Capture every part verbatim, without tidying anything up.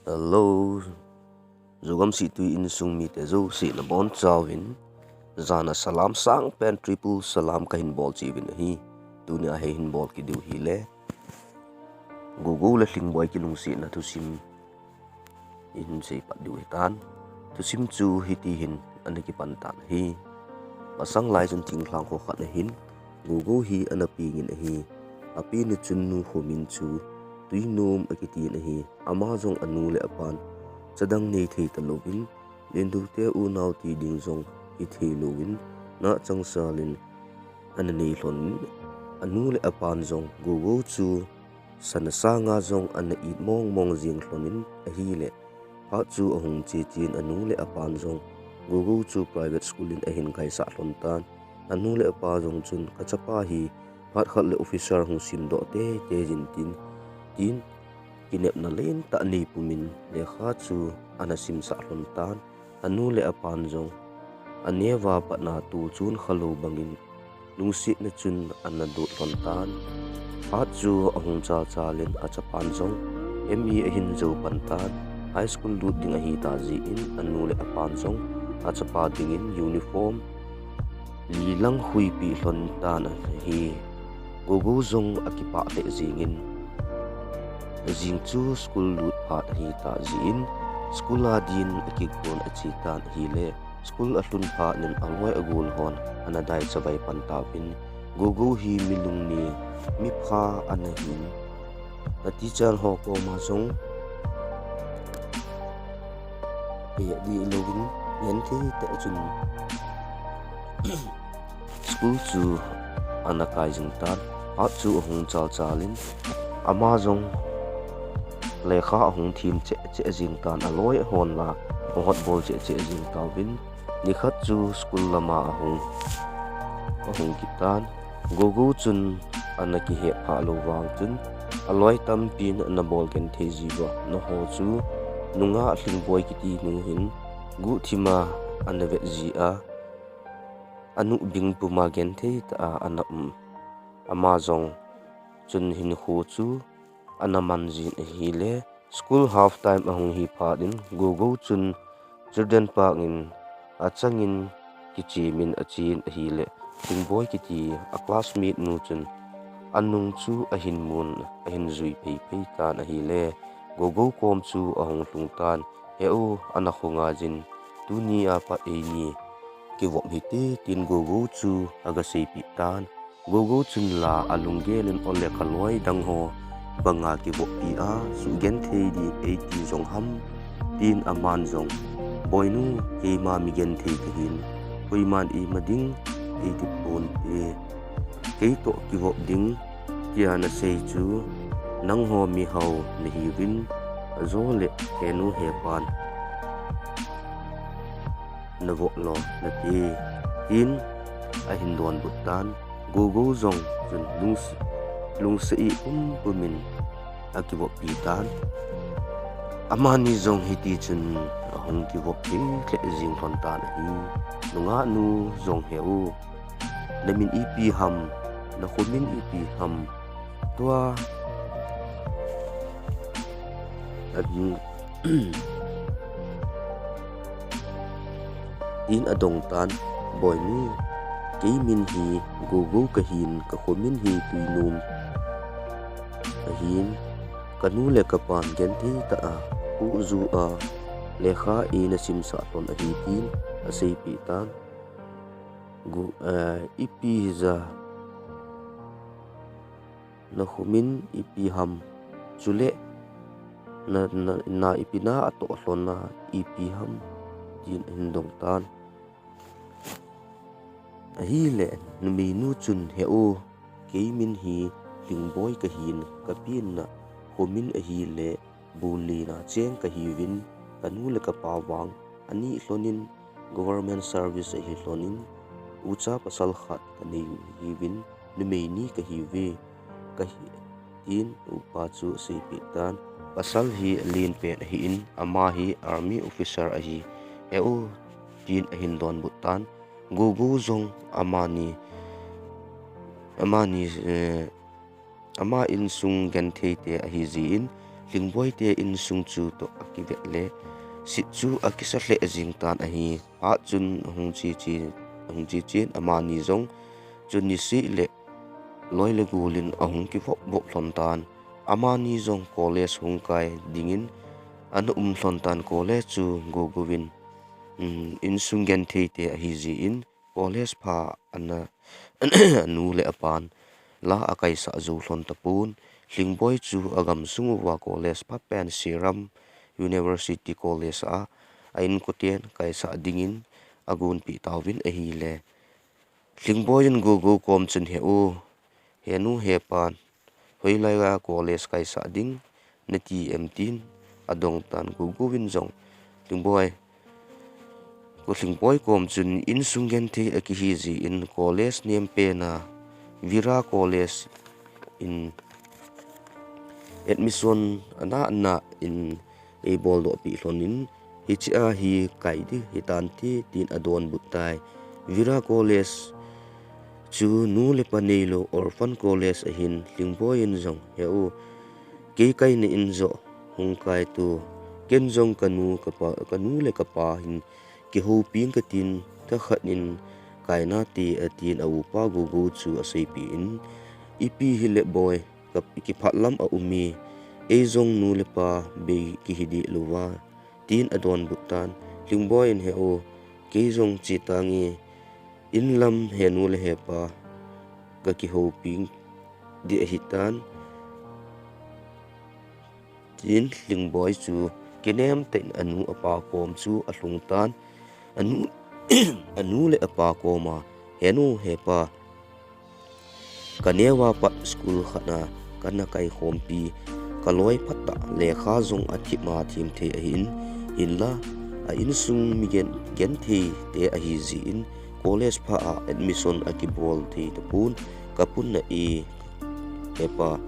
Hello, Zogam Sihtui insung mite jouse nabonchauvin, jana salam sangpen triple salam kahin bol cheh uvin ahi. Tunia hi hin bol kit diu hile, Gogou le Lhingboi kilungsetna thusim ihin seipat diu ahitan. Thusim chu hitihin ana kipan tan ahi. Masang lai chun thinglhang kho khat ahin Gogou hi ana pengin ahi. Apena chun nu Khomin chu Tuinom akitin ahi. Ama jong anu le apan chadang neithei talouvin, Lendote unau ti ding jong hithei louvin, na changsalin ana nei lhonin, anu le apan jong Gogou chu sana sanga jong ana it mongmong jeng lhonin ahile, phat chu ahung chechen anu le apan jong Gogou chu private school in ahin kaisah lhon tan. Anu le apa jong chun, kachapa hi phat khat le officer hung simdoh teitei jin tin, tin kinepna lentah neipumin lekha chu ana simsah lhon tan. Anu le apan jong aneo a patna toh chun khalou bangin lungsetna chun ana dot lhon tan. Phat chu ahung chalchalin achapan jong M E ahin jou pan tan. High school lut ding ahitah jeh in anu le apan jong achapa dingin uniform li lang huipeh lhon tan ahi. Gogou jong akipah lheh jengin, jing chu school lut phat ahitah jeh in school a din akigon ache tan ahile, school alhun phat in aloi agol hon ana daichavai pan tauvin, Gogou hi mi lungneo, mipha ana hin, a teacher ho koma jong peh dih louvin, genthei tah chun school chu ana kai jing tan. Phat chu ahung chalchalin, ama jong lekha ahung them cheh cheh jing tan, aloi hon la ahotbol cheh cheh jing tauvin, nikhat chu school lama ahung, ahung kit tan. Gogou chun ana kihepha lou vang chun, aloi tampin ana bol genthei jiuva, naho chu nungah Lhingboi kiti nu hin guhthima ana vet ji a, anu bing puma genthei tah a ana um. Ama jong chun hinkho chu ana man jin ahile, school half time ahung hi phat in Gogou chun children park in achangin kichemin achen ahile, Lhingboi kiti a classmate nu chun anung chu ahin mun, ahin jui phei phei tan ahile, Gogou kom chu ahung lhung tan. He u, ana khongaijin, tunia pat eini kivop hite, tin Gogou chu aga seipeh tan. Gogou chun la alunggelin, ole kaloi dang ho banga kivoppi a, sugenthei ding eiti jong ham, tin aman jong, Boinu, keima mi genthei kahin, koiman ima ding eiti ponte, kei toh kivop ding tia nasei chu, nangho mihao nahiuvin, ajo le henu hepan navoh lou nate, tin ahin donbut tan. Gogou jong chun lungse, lungse i pum pumin akivoppi tan. Amani jong hiti chun ahung kivop lheh lheh jing lhon tan ahi. Nungah nu jong, he u, namin ipi ham, nakhomin ipi ham, tua, a, tin adong tan. Boinu, kei min hi Gogou kahin, kakhomin hi Tuinom ahin, kanu le kapan genthei tah a pohjou a lekha eina simsah lhon ahi, tin aseipeh tan. Gu-, eh, ipi hija, nakhomin ipi ham, chule na, na, na ipi na atoh lhon a ipi ham, tin ahin dong tan. Ahile, numeinu chun, he u, kei min hi Lhingboi kahin, kapenna khomin ahile, Bulina cheng kahiuvin, kanu le kapa vang ani lhonin, government service ahi lhonin, ucha pasal khat kanei hiuvin, numei ni kahiuve, kahi, tin upa chu aseipeh tan. Pasal hi alen pen ahin, ama hi army officer ahi, he u, tin ahin donbut tan. Gogo jong amani, amani, eh, ama insung genthei te ahi jin, Hlingboi te insung chu toh akivet le, sit chu akisa lheh jing tan ahi. Phat chun ahung che che, ahung che chen amani jong chun nisih le loi le gol in ahung kivop vop lhon tan. Amani jong college hung kai dingin ana um lhon tan. College chu Gogo in, um, insung genthei te ahi jeh in college pha ana, anu le apan la akaisah jou lhon tapon. Hlingboi chu agam sung uva college phapen Serum University College a, a inkoten kaisah dingin agonpeh tauvin ahile, Hlingboi in Gogo kom chun, "He u, he nu, he pa, hoilai a college kaisah ding nati em?" tin adong tan. Gogo in jong, Hlingboi, ko Hlingboi kom chun insung genthei akihi jeh in college nempen a Vira College in admission ana ana in eibol doh peh lhon in, "Hiche a hi kai ding hitan te," tin adonbut tai. Vira College chu nu le pa neilou orphan college ahin. Hlingboi in jong, "He u, kei kaina in joh hung kai tu, ken jong kanu, kapa, kanu le kapa hin kihouping katin, thakhat in kai nante," atin a upa Gogo chu aseipeh in, "Ipi hile Boi, ka, kipah lam aum e, ei jong nu le pa bei kihi deh louva," tin adonbut tan. Hlingboi in, "He u, kei jong che tange, in lam he nu le he pa kakihouping ding ahitan," tin Hlingboi chu kinem tah in anu apa kom chu alhung tan. Anu, anu le apa koma, "He nu, he pa, kaneo a pat school khat a kana kaikhompi, kaloi phatah, lekha jong athip a themthei ahin, hinla a insung mi gen, genthei te ahi jeh in college pha a admission akibol thei tapon, kapun na e, he pa,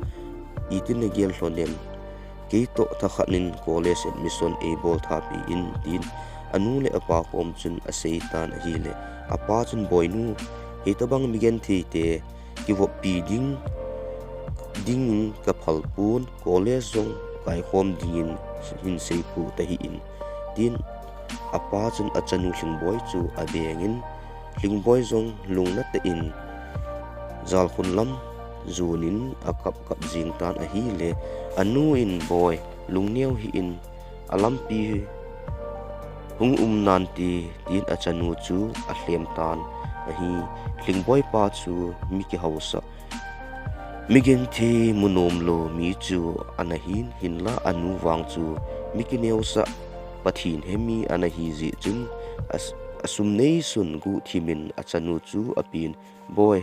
itin nagel lhon em? Kei toh thakhat in college admission eibol tha peh in," tin anu le apa kom chun asei tan ahile, apa chun, "Boi nu, hitabang mi genthei te kivoppi ding, dingin kaphal pon, college jong kaikhom dingin hin seipeh tahih in," tin apa chun achanu Hlingboi chu abeng in, Hlingboi jong lungna tah in jalkhun lam jon in akap kap jing tan ahile, anu in, "Boi, lungneo hih in, alampi hung um nante," tin achanu chu alhem tan ahi. Hlingboi pa chu mi kihaosah, mi genthei mu nom lou mi chu ana hin, hinla anu vang chu mi kineosah, Pathen hemi ana hi jeh chun, as, asum neisun guhthim in achanu chu apen, "Boi,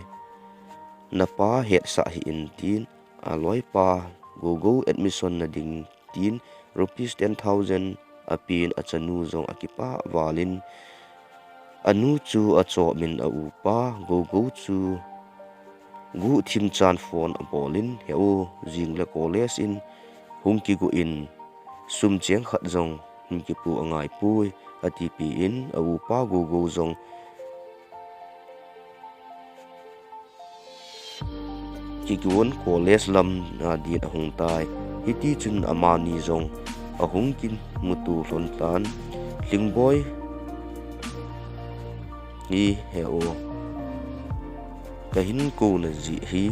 napa hetsah hih in," tin aloipa Gogo admission na ding tin rupees ten thousand apen, achanu jong akipah val in, anu chu achom in a upa Gogo chu guhthim chan phone abol in, "He u, jing le college in hung kigo in, sum cheng khat jong hung kipoh angaipoi," atipeh in, a upa Gogo jong kigon college lam a din ahung tai. Hiti chun amani jong ahung kimuto lhon tan. Hlingboi hi, "He u, kahin kou na jeh hi,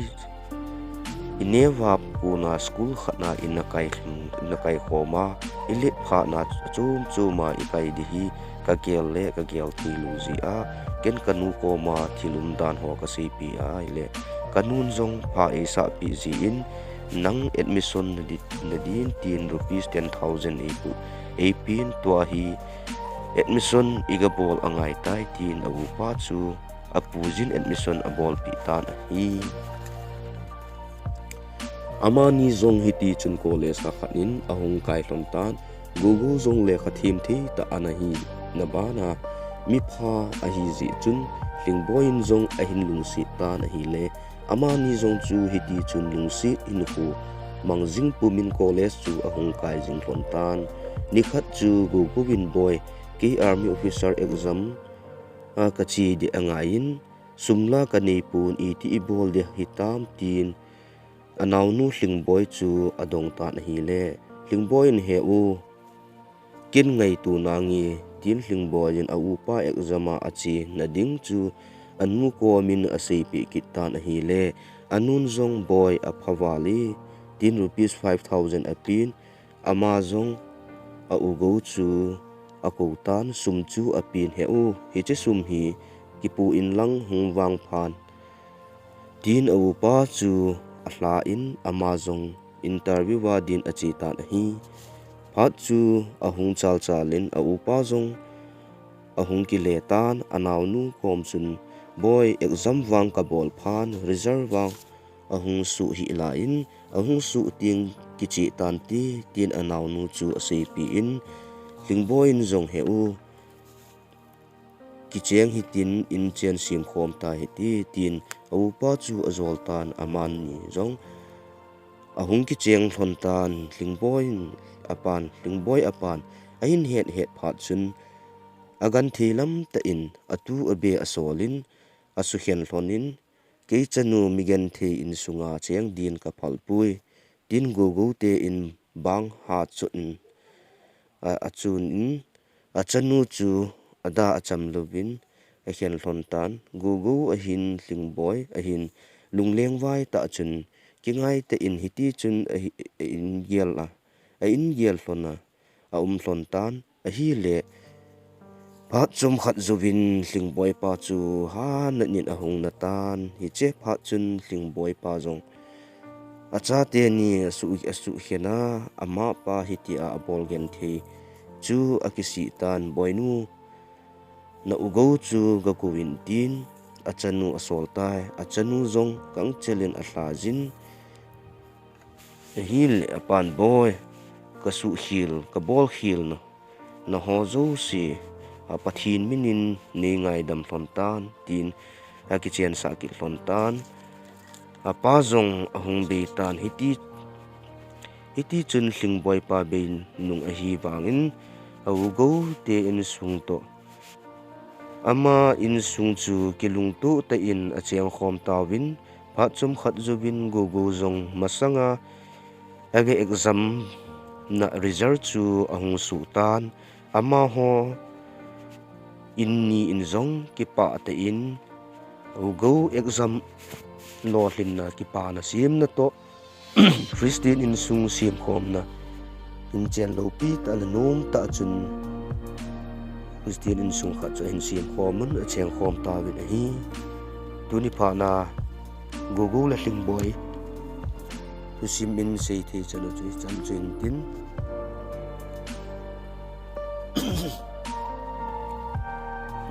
ineo a kona school khat a ina kai, ina kaikhom a, ilet phat na chom chom a ikai ding hi kagel le kagel thei lou jeh a, ken kanu koma thil umdan ho kaseipeh ahile, kanun jong pha eisah peh jeh in, nang admission na di, na din tin rupees ten thousand eipu, eipen, tua hi admission iga bol angai tai," tin a upa chu apu jin admission abolpeh tan ahi. Amani jong hiti chun college a khat in ahung kai lhon tan. Gogo jong lekha themthei tah ana hi, na bana mipha ahi jeh chun Hlingboi in jong ahin lungset tan ahile, amani jong chu hiti chun lungset hinkho mang jing pumin college chu ahung kai jing lhon tan. Nikhat chu Gogo in, "Boi, kei army officer exam a kache ding angai in, sum la kanei pon, iti ibol ding hitam?" tin anaonu Hlingboi chu adong tan ahile, Lhingboi in, "He u, ken ngaito nange," tin Lhingboi in a upa exam a achena ding chu anu komin aseipeh kit tan ahile, anun jong, "Boi, apha val e," tin rupees five thousand apen, ama jong a u Gou chu akou tan, sum chu apen, "He u, hiche sum hi kipu inlang hung vang phan," tin a upa chu alha in ama jong interview a din ache tan ahi. Phat chu ahung chalchal in a upa jong ahung kile tan, anaonu kom chun, "Boi, exam vang kabol phan, result vang ahung soh hih lai in, ahung soh teng kicheh tante," tin anaonu chu aseipeh in, Lhingboi in jong, "He u, kicheng hitin, in chen semkhom ta hite," tin a upa chu ajol tan, amani jong ahung kicheng lhon tan. Lhingboi in apan, Lhingboi apan ahin het het phat chun, agenthei lam tah in atu abe asol in, asukhen lhon in, "Kei chanu migenthei insunga cheng din kaphal poi," tin Gougou te in bang ha chot in, a, achun in, achanu chu ada acham louvin akhen lhon tan. Gougou ahin Lhingboi ahin lungleng vai tah chun, kingai tah in hiti chun ahi, a in gel a, a in gel lhon a, aum lhon tan ahile, phat chomkhat jouvin Lhingboi pa chu hanat in ahung na tan. Hiche phat chun Lhingboi pa jong achate ni asuh, asuhkhen a, amapa hitia abol genthei chu akisih tan. "Boinu, na u Gou chu gakou in," tin achanu asol tai. Achanu jong kangchel in alha jin ahile apan, "Boi, kasuhkhel, kabolkhel na, naho jouse, a, Pathen min in nei ngaidam lhon tan," tin akichen sah kit lhon tan. Apa jong ahung bei tan. Hiti, hiti chun Lhingboi pa bei nung ahi vangin, a u Gou te insung toh ama insung chu kilungtoh tah in achengkhom tauvin, phat chomkhat jouvin Gougou jong masanga aga exam na result chu ahung soh tan. Amaho in ni in jong kipah tah in, Gougou exam lolhinna kipana semna toh, Christian insung semkhomna, inchen loupi tah le nom tah chun Christian insung khat chu ahin semkhom un, achengkhom tauvin ahi. Tuni phatna Gougou le Lhingboi thusim in seithei chan u chu hichan chu hintin,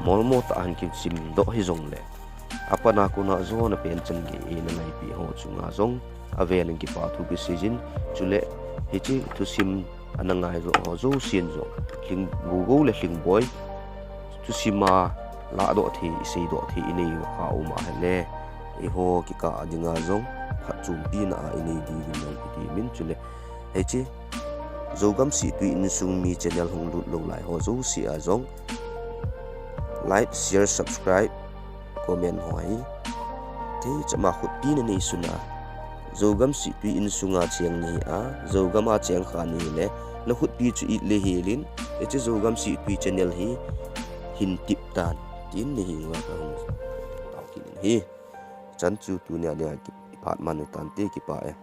molmo tah a hin kisim doh hijongle, apatna kona jona pen chan gei eina ngaipi ho chunga jong avel in kipa thu kiseijin, chule hiche thusim ana ngai jo ho jousen jong, Lhing-, Gougou le Lhingboi thusima lahdoh thei, iseidoh thei inei kha um ahile, eiho kikah a dinga jong phatchompina a inei diuvin jong kati min, chule hiche Zogam Sihtwi Insung Mi channel hung lut lou lai ho jouse a jong like, share, subscribe, comment ho hi theichama khutpi nanei sun a, Zogam Sihtwi Insunga cheng nahi a, Zogam a cheng kha nahile, nakhutpi chu it le helin, hiche Zogam Sihtwi channel hi hin tip tan, tin nahi nga kahung tao kit in ahi. Chan chu tunia dinga kiphat man u tante, kipah e.